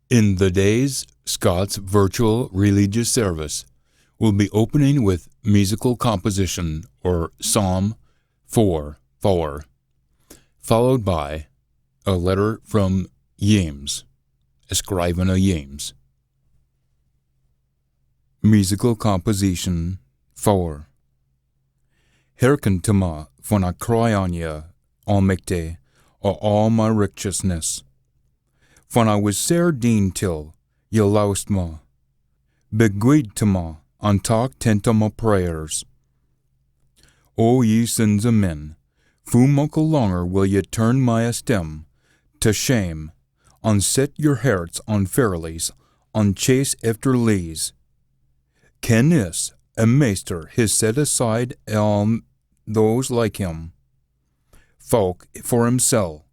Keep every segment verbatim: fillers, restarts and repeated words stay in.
In the day's Scots virtual religious service will be opening with musical composition or Psalm four four, followed by a letter from James, a scriven o James. Musical composition four. Hearken to ma fan I cry on ye, Almichty, o aa my richteousness. Fan I wis sair deen till, ye lowsed ma. Be gweed to ma, an tak tent o ma prayers. O ye sins o men, foo muckle longer will ye turn my esteem to shame, an set yer herts on ferlies, an chase efter lees? Ken this, a Maister his set aside aa those like him, fowk for himsel.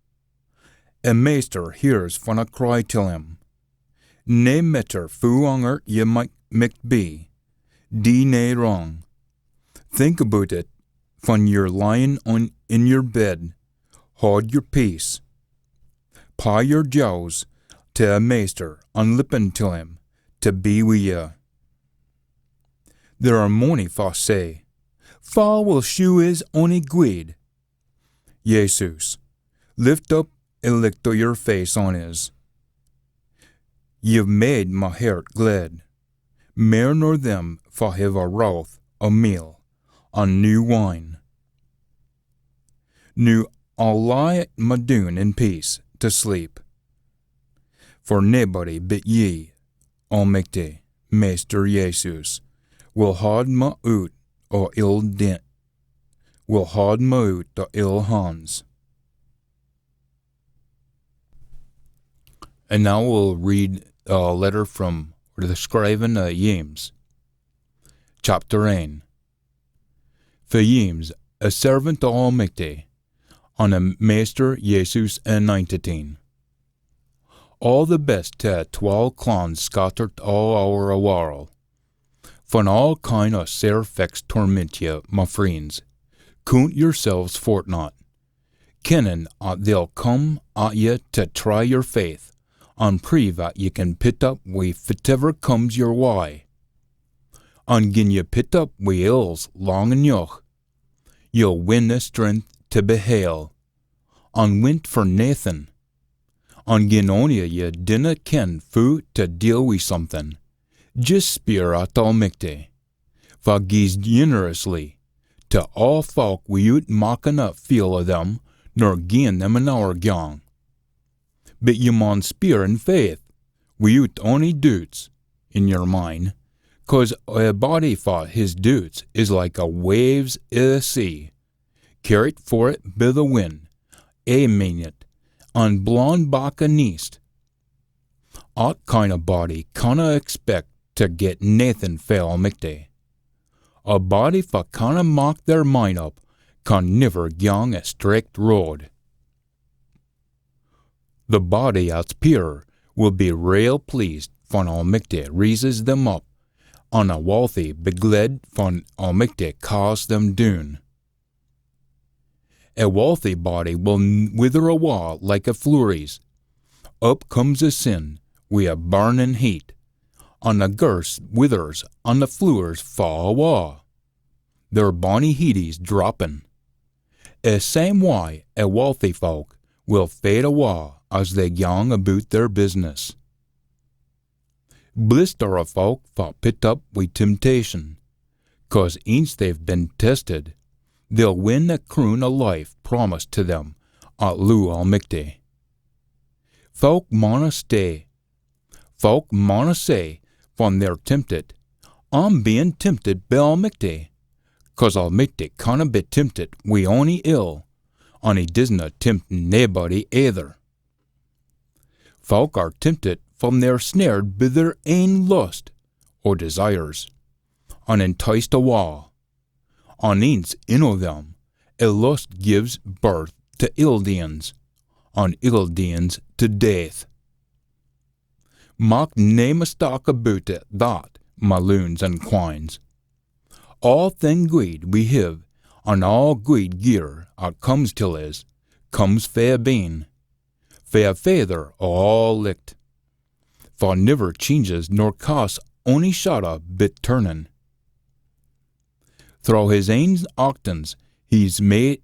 A Maister hears fan I cry till him. Nae maitter foo angert ye micht, micht be, dee nae wrang. Think aboot it fan ye're lyin on in yer bed, haud yer peace. Pey yer dues to a Maister an lippen till him to be wi ye. There are mony fa say, "Fa will shew his ony gweed?" Jesus, lift up a licht o yer face on his. Ye've made my hert glad, mair nor them fa hiv a wrath o meal an new wine. Noo I'll lie ma doon in peace to sleep. For naebody but ye, Almichty, Maister Jesus, will haud ma oot o ill de-, will haud ma oot o ill hans. And now we'll read a letter from the scriven o James. Chapter ane. Fae James, a servant o Almichty, an a Maister Jesus Anointed een. Aa the best to a twal clans scattert aa ower a warl. Fan aa kind o sair fechts torment ye, my freens, coont yersels fortnot, kennin at they'll come at ye to try yer faith, an prove at ye can pit up wi fitever comes yer wye. An gin ye pit up wi ills lang eneuch, ye'll win the strength to be hale, an wint for naethin. An gin ony o ye dinna ken foo to deal wi something, jist speir at Almichty, fa gies generously to aa fowk wi'oot makkin a feel o them nor giein them an owergaun. But ye maun speir in faith, wi'oot ony doots in yer mind, cause a body fa his doots is like a waves i the sea, cairriet forrit bi the wind, ae meenit, an blawn back a neist. At kind o body canna expect to get naethin fae Almichty. A body fa canna mak their mind up can niver gang a stricht road. The body at's pure will be rael pleased fan Almichty raises them up, an a walthy be gled fan Almichty casts them doon. A walthy body will n-, wither awa like a flooers. Up comes a sin wi a burnin heat, an the girse withers an the flooers fa awa, their bonny heidies drappin. A same wye a walthy fowk will fade awa as they gang aboot their business. Blissed are a fowk fa pit up wi temptation, cause eence they've been tested, they'll win a croon o life promised to them at loo Almichty. Fowk mauna stay, fowk mauna say, fan they're tempted, "I'm bein tempted bi Almichty," cause Almichty canna be tempted wi ony ill, an he disna tempt naebody aither. Fowk are tempted fan they're snared bi their ain lust, or desires, an enticed awa. An eence in o them, a lust gies birth to ill deeins, an ill deeins to death. Mak nae mistak aboot it, that, my loons an quines. Aathing gweed we hiv, an aa gweed gear at comes till us, comes fae abeen, fae a Faither o aa licht, fa niver changes nor casts ony shadda bit turnin. Throwe his ain actins, he's made,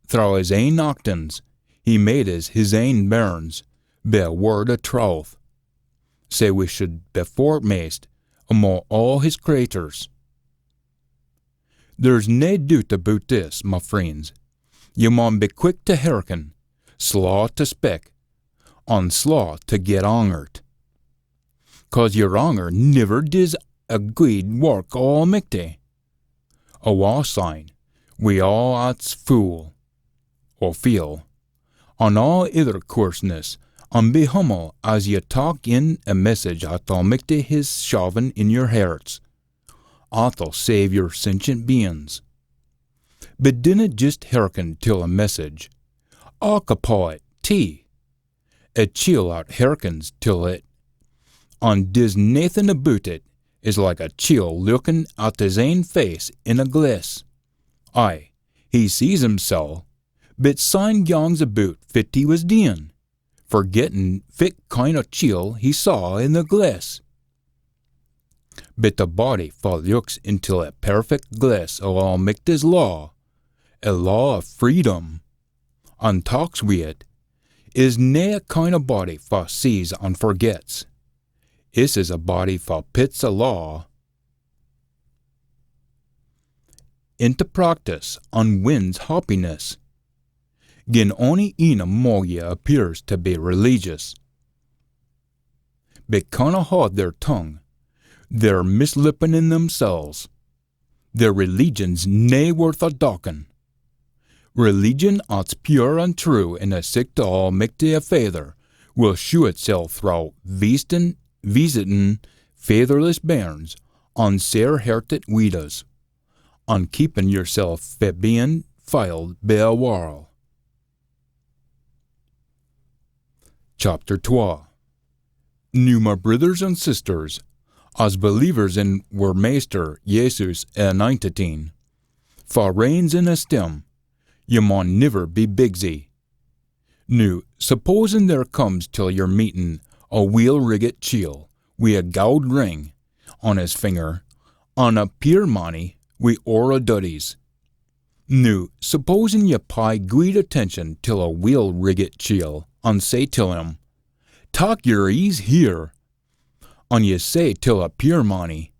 throwe his ain actins, he made us his ain bairns, bi a word o trowth, sae we should be foremaist amo aa his craters. There's nae doot aboot this, ma freens. Ye maun be quick tae hearken, slaw tae spik, an slaw tae get angert. Cause yer anger niver dis a gweed wark o Almichty. Awa syne, wi aa at's fool, o feel, an aa ither coorseness, an be hummle as ye tak in a message at Almichty his shavin in yer herts. At'll save yer sentient beins. But dinna jist hearken till a message. Ack upo it tee. A chiel at hearkens till it, an dis naething aboot it, is like a chiel lookin at his ain face in a glass. Ay, he sees himsel, but syne gangs aboot fit he wis deein, forgettin fit kind o chiel he saw in the glass. But the body fa looks intil a perfect glass o Almichty's law, a law o freedom, an taks wi it, is nae a kind o body fa sees an forgets. Is is a body fa pits a law into practice an wins happiness. Gin ony een amo ye appears tae be religious, but canna haud their tongue, they're mislippenin themsels. Their religion's nae worth a dockin. Religion at's pure an true in a sicht o Almichty a Faither will shew itsel throwe veestin, veesitin faitherless bairns an sair-hertit weedas, an keepin yersel fae bein filed bi a warl. Chapter twa. Noo, my brithers an sisters, as believers in wir Maister Jesus e Anointit Een, fa reigns in esteem, ye maun niver be bigsy. Noo, supposin there comes till yer meetin a weel-riggit chiel wi a gowd ring on his finger, an a peer mannie wi orra duddies, Noo, supposin ye pey gweed attention till a weel-riggit chiel, an say till him, "Tak yer ease here," an ye say till a peer mannie,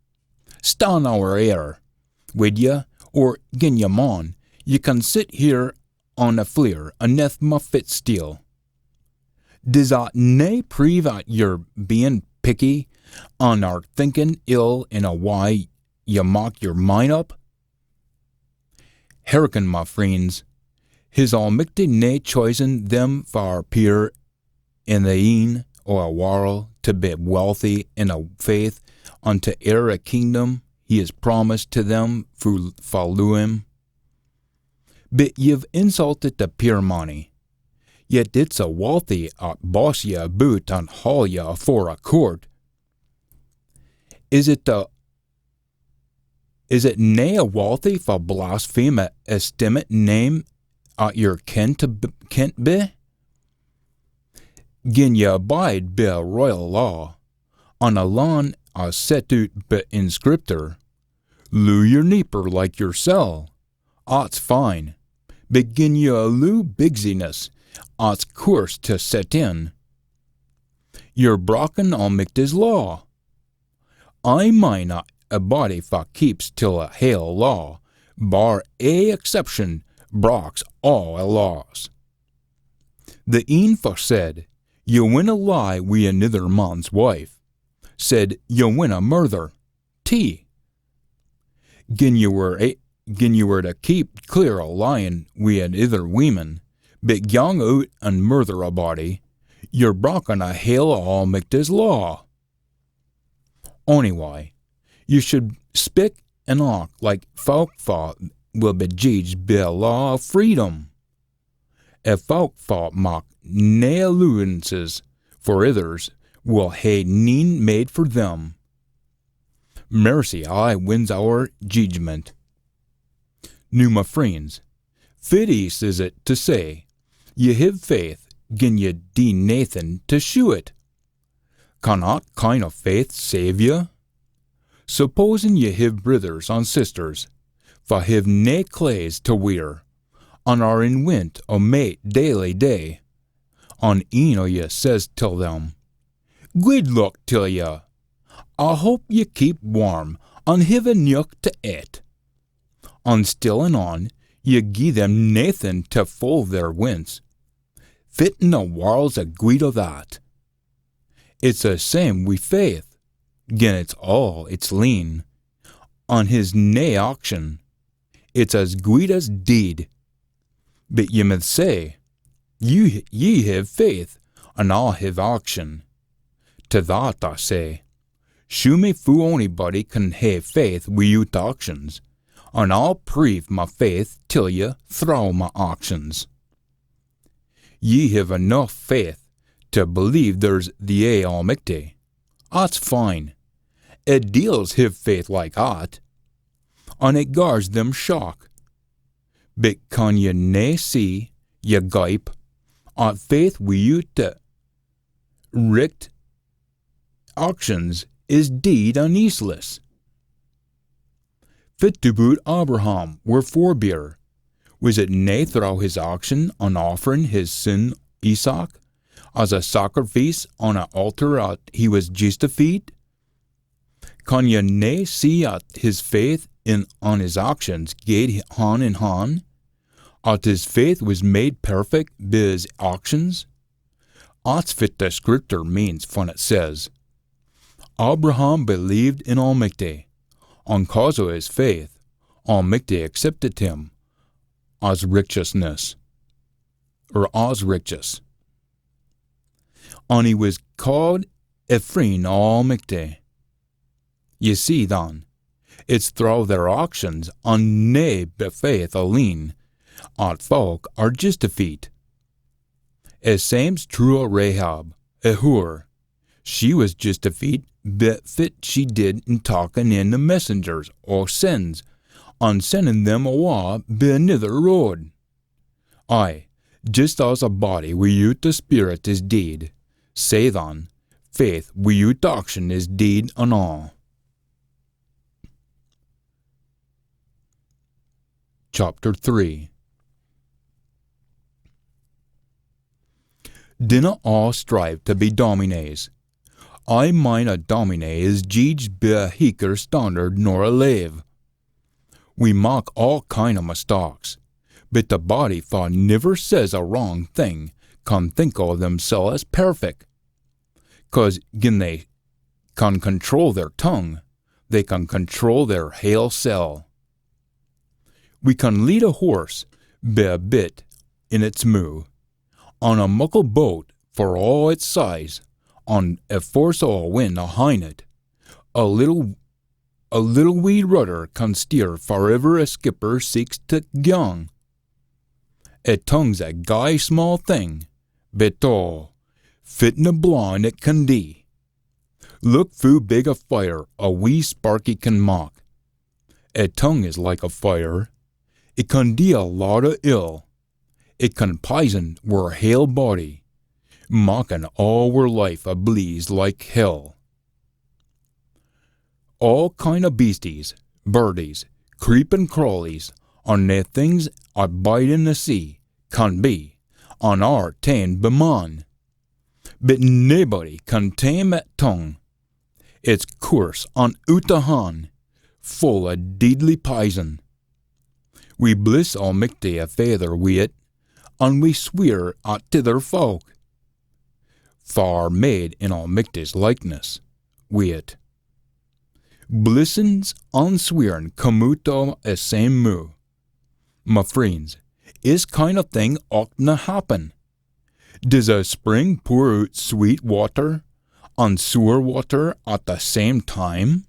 "Stan ower here, wid ye, or gin ye maun, ye can sit here on a fleer aneth ma fitsteel." Dis at nae prove at ye're bein picky, an are thinkin ill in a wye ye mak yer mind up? Hearken, ma freens, his Almichty nae choisen them fa are peer in the een o a warl tae be wealthy in a faith, an tae heir a kingdom he his promised tae them fa loo him? But ye've insultit the peer mannie. Yet it's a wealthy at boss ye aboot an haul ye afore a coort. Is it the Is it nae a wealthy fa blaspheme a esteemit name at ye're kent tae b-, kent be? Gin ye abide bi a royal law, an a law as set oot bi in Scriptur, "Loo yer neeper like yersel," at's fine, but gin ye alloo bigsiness at's coorse tae set in, ye're brakkin Almichty's law. I mind at a body fa keeps till a hale law, bar ae exception, braks aa a laws. The een fa said, "Ye winna lie wi anither man's wife," said, "Ye winna murther," tee. Gin ye were a-, gin ye were tae keep clear o lyin wi anither weemen, but gyang oot an murther a body, ye're brakkin a hale o Almichty's law. Onywye, ye should spik an ack like fowk fa will be jeedged bi a law o freedom. A fowk fa mak nae allooances for ithers will hae neen made for them. Mercy aye wins ower jeedgment. Noo, ma freens, fit eese is it tae say, ye hiv faith gin ye dee naething tae shew it? Can that kind o faith save ye? Supposin ye hiv brithers an sisters fa hiv nae claes tae wear, an are in want o maet daily day, an een o ye says till them, "Guid luck till ye! I hope ye keep warm an hiv eneuch tae ait." An still an on ye gie them naethin tae full their wints. Fit in the warld's a gweed o that? It's the same wi faith, gin it's aa its leen, an his nae action, it's as gweed as deid. But ye mith say, "You, ye hiv faith, an I hiv action." Tae that I say, shew me foo onybody can hae faith wi'oot actions, an I'll prove ma faith till ye throwe ma actions. Ye hiv eneuch faith tae believe there's the Almichty. At's fine. A deils hiv faith like at, an it gars them shock. But can ye nae see, ye gype, at faith wi'oot the richt actions is deid an eeseless? Fit aboot Abraham, wir forebear? Wis it nae throwe his action an offerin his sin Isaac as a sacrifice on a altar at he wis justified? Can ye nae see at his faith in, an his actions gaed han in han? At his faith wis made perfect bi his actions? At's fit the Scriptur means fan it says, "Abraham believed in Almichty, an cause o his faith, Almichty accepted him as richteousness," or as richteous. "An he wis caaed a freen o Almichty." Ye see, than, it's throwe their actions an nae bi faith aleen at fowk are justified. A same's true o Rahab, a hoor. She wis justified bi fit she did in takkin in the messengers o sins, an sendin them awa bi anither road. Ay, jist as a body wi'oot the Spirit is deid, sae than, faith wi'oot action is deid an aa. Chapter three. Dinna aa strive tae be dominies. I mind a dominie is jeedged bi a heicher standard nor a lave. We mak aa kind o mistakes, but the body fa niver says a wrang thing can think o themsels as perfect, cause gin they can control their tongue, they can control their hale sel. We can lead a horse bi a bit in its moo, on a muckle boat for aa its size, on a force o a wind ahin it, a little, a little wee rudder can steer farivver a skipper seeks tae gyang. A tongue's a gey sma thing, but oh, fit na blawin it can dee. Look foo big a fire a wee sparkie can mak. A tongue is like a fire. It can dee a lot o ill. It can pison wir hale body, makkin aa wir life a bleeze like hell. Aa kind o beasties, birdies, creepin crawlies, an the things at bide in the sea can be, an are tamed bi man. But naebody can tame at tongue. It's coorse an oot o han, full o deidly pison. We bliss Almichty a Faither wi it, an we sweer at tither fowk, fa are made in Almichty's likeness, wi it. Blissins an sweerin come oot o a same moo. Ma freens, is kind o thing ochtna happen. Dis a spring pour oot sweet watter an soor watter at the same time?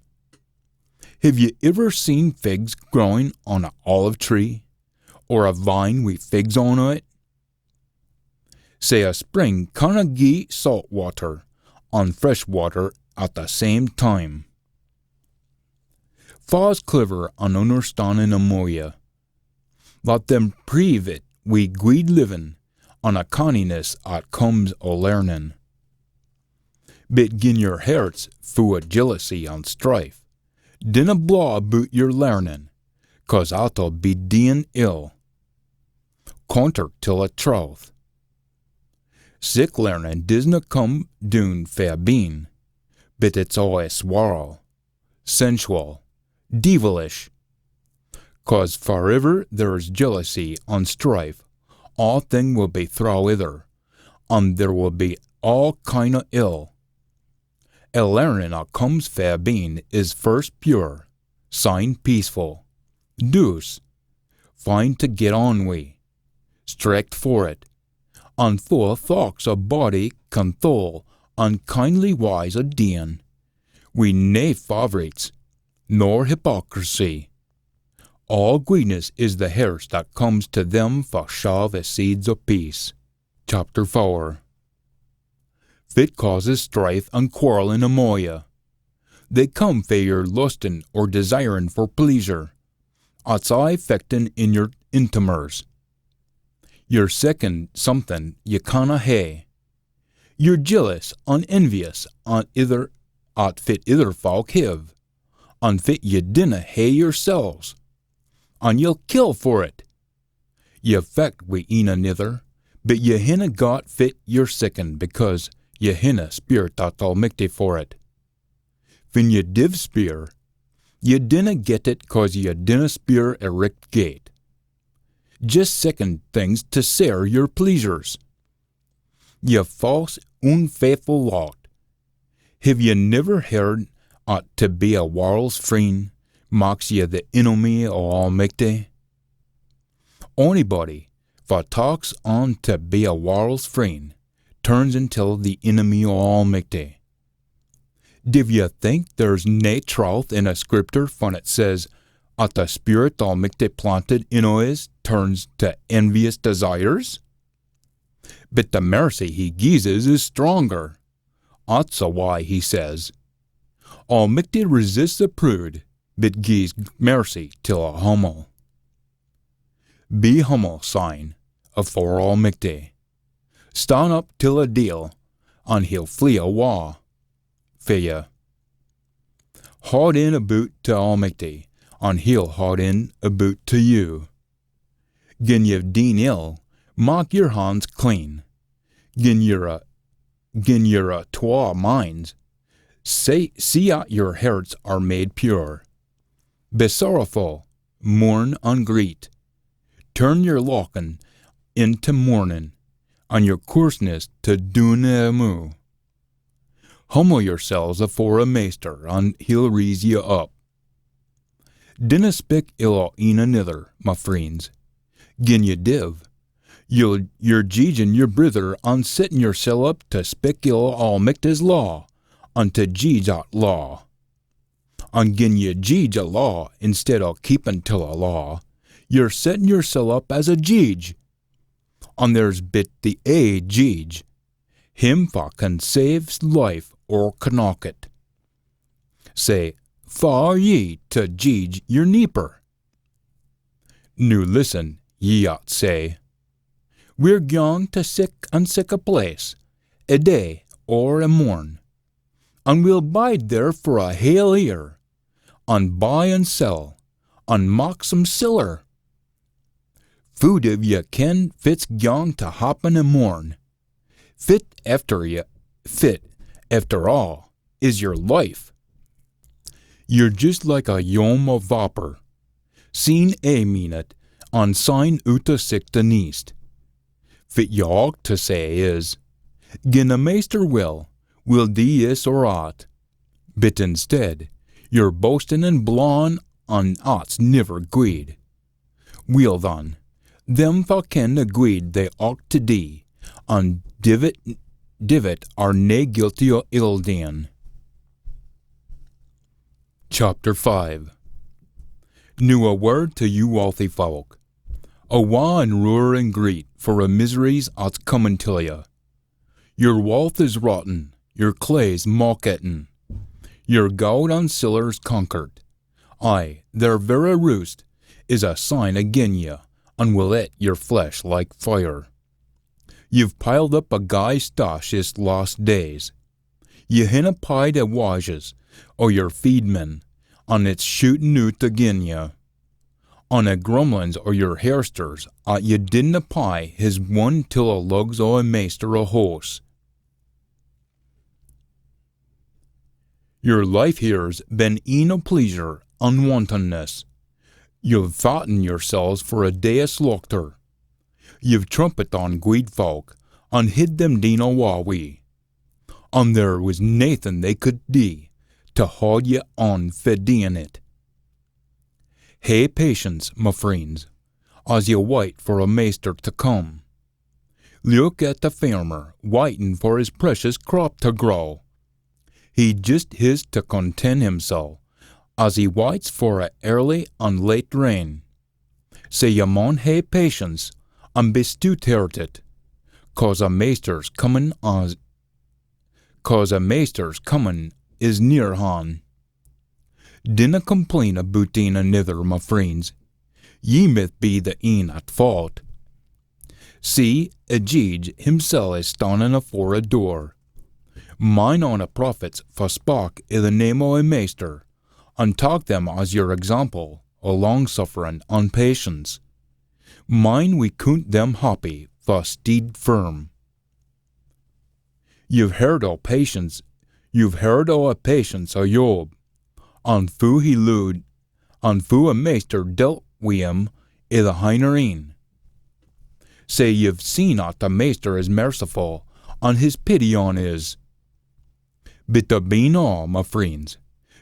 Hiv ye iver seen figs growin on a olive tree, or a vine wi figs on it? Sae a spring canna gie saut watter an fresh watter at the same time. Fa's cliver an unnerstannin amo ye? Lat them prove it wi gweed livin an a canniness at comes o learnin. But gin your heart's fu o jealousy an strife, dinna blaw aboot your learnin, cause at'll be deein ill, conter till a trowth. Sic learnin disna come doon fae abeen, but it's o a warl, sensual, deevilish. Cause fariver there's jealousy an strife, aathing will be throwe ither, an there will be aa kind o ill. A learnin at comes fae abeen is first pure, syne peacefu, douce, fine tae get on wi, stracht forrit, an fu o thochts a body can thole an kindly wyes o deein, wi nae favourites, nor hypocrisy. Aa gweedness is the hairst at comes tae them fa shaw the seeds o peace. Chapter fower. Fit causes strife an quarrellin amo ye? They come fae your lustin or desirin for pleasure, at's aye fechtin in your intimmers. You're seekin something ye canna hae. You're jealous an envious an ither at fit ither folk hiv, an fit ye dinna hae yourselves, an ye'll kill for it. Ye fecht wi een anither, but ye hinna got fit ye're seekin because ye hinna speirt at Almichty for it. Fin ye div speir, ye dinna get it cause ye dinna speir a richt gate. Jist seekin things tae sair your pleasures. Ye false, unfaithfu lot. Hiv ye niver heard at tae be a warl's freen maks ye the enemy o Almichty? Onybody fa taks on tae be a warl's freen turns intil the enemy o Almichty. Div ye think there's nae trowth in a scripter fan it says at the spirit Almichty plantit in us turns tae envious desires? But the mercy he gies us is stronger. At's a why he says, Almichty resists the prood, but gies mercy till a hummle. Be hummle, syne, afore Almichty. Stan up till a deil, an he'll flee awa fae ye. Haud in aboot tae Almichty, an he'll haud in aboot tae you. Gin ye've deen ill, mak your hans clean. Gin ye're a, gin ye're o twa minds, see, see at your herts are made pure. Be sorrowfu, mourn an greet. Turn your lauchin intae mournin, an your coorseness tae doon o a moo. Hummle yourselves afore a Maister, an he'll reese ye up. Dinna spik ill o een anither, ma freens. Gin ye div, you'll, you're jeedgin your brither an settin yoursel up tae spik ill o Almichty's law, an tae jeedge at law. An gin ye jeedge a law instead o keepin till a law, ye're settin yoursel up as a jeedge. An there's bit the ae jeedge, him fa can save life or connach it. Sae, fa are ye tae jeedge your neeper? Noo listen, ye at say, we're gaun tae sic an sic a place, a day or a morn, an we'll bide there for a hale ear, an buy an sell, an mak some siller. Foo div ye ken fit's gaun tae happen a morn? Fit efter ye, fit efter aa, is your life. Ye're jist like a yom o vapour, seen ae meenit, an syne oot o sicht the neist. Fit ye ocht tae say is, gin the Maister will, we'll dee this or at. But instead, ye're boastin an blawin an at's niver gweed. Weel then, them fa ken the gweed they ocht tae dee, an div it, div it are nae guilty o ill deein. Chapter five. Noo a word tae you walthy folk. Awa an roar an greet for a miseries at's comin till ye. Your walth is rotten, your claes moch-etten, your gowd an siller's conquered. Ay, their verra roost is a sign agin ye, an will eat your flesh like fire. Ye've piled up a gey stash is last days. Ye hinna peyed a wages o yer feedmen, an it's shootin oot agin ye. An a grumblins o yer hairsters at ye didna pey his won till a lugs o a maister o hoose. Yer life here's been een o pleasure an wantonness. Ye've fatten yersels for a day o slauchter. Ye've trumpit on gweed fowk, an hid them deen awa wi. An there wis naething they could dee tae haud ye on fae deein it. Hae patience, ma freends, as ye wait for a maister tae come. Leuk at the fairmer, waitin for his precious crop tae grow. He jist his tae content himsel, as he waits for a early an late rain. Sae ye maun hae patience, an be stoot-heartit, cause a maister's comin as, cause a maister's comin is near han. Dinna complain aboot een anither, ma freends. Ye mith be the een at faut. See, a jeedge himsel is stannin afore a door. Mind on a prophets fa spak i the name o a maister, an tak them as yer example o long-sufferin an patience. Mind we coont them happy fa steed firm. Ye've heard o patience, ye've heard o a patience o Job, an foo he looed, an foo a maister dealt wi him i the hinner een. Sae ye've seen at the maister is merciful, an his pity on is. Bit abeen aa, ma freends,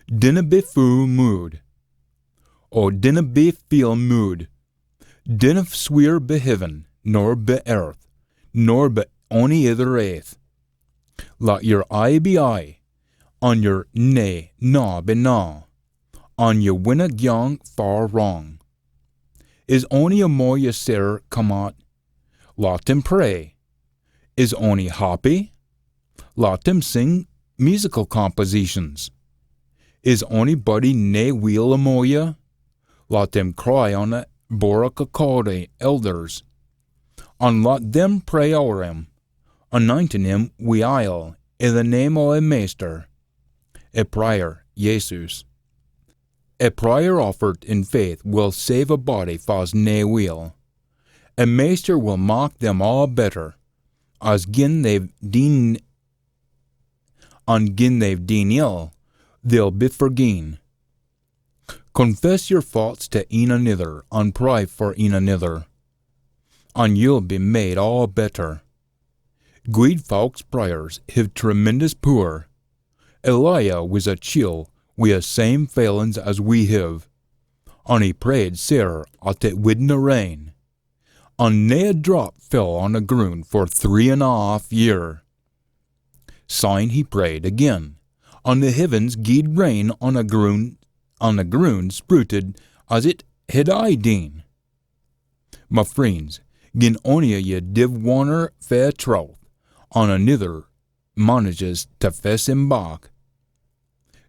dinna be foo mood, o dinna be feel mood, dinna sweer be heaven, nor be earth, nor be ony ither aith. Lat yer aye be aye, an yer nae na be na, an ye winna gyang far wrang. Is ony amo ye sair come at, lat them pray. Is ony happy? Lat them sing musical compositions. Is onybody nae weel amo ye? Lat them cry on a bourach o Cawdie elders, an lat them pray ower him, anointin him wi ile i the name o a Maister. A prayer, Jesus. A prayer offered in faith will save a body fa's nae weel. A Maister will mak them aa better, as gin they've deen, an gin they've deen ill, they'll be forgien. Confess yer faults tae een anither, an pray for een anither, an ye'll be made aa better. Gweed fowk's prayers hiv tremendous pooer. Elijah wis a chiel wi a same failins as we hiv, an he prayed sair at it widna rain, an nae a drop fell on a grun for three an a half year. Syne he prayed again, an the heavens gied rain on a grun, an the grun sprouted as it hid aye deen. Ma freens, gin ony o ye div wanner fae a trowth, an anither manages tae fess him back,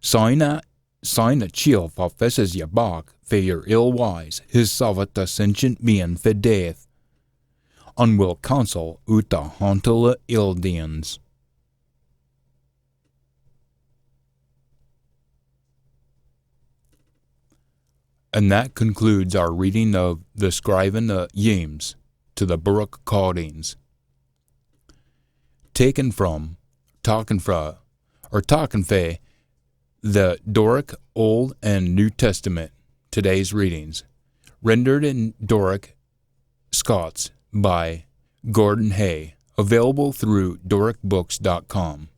syne a, syne a chiel fa fesses ye back fae yer ill wyes, his savit a sentient bein fae death, an will cancel oot a hantle o ill deeins. And that concludes our reading of the Scrievin o Yeames to the Boorach Cordings. Taken from, taken frae, or taken fae, the Doric Old and New Testament, today's readings, rendered in Doric Scots by Gordon Hay, available through doric books dot com.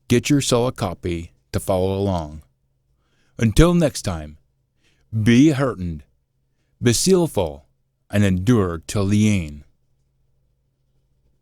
Get yoursel a copy to follow along. Until next time, be heartened, be zealful, and endure till the end.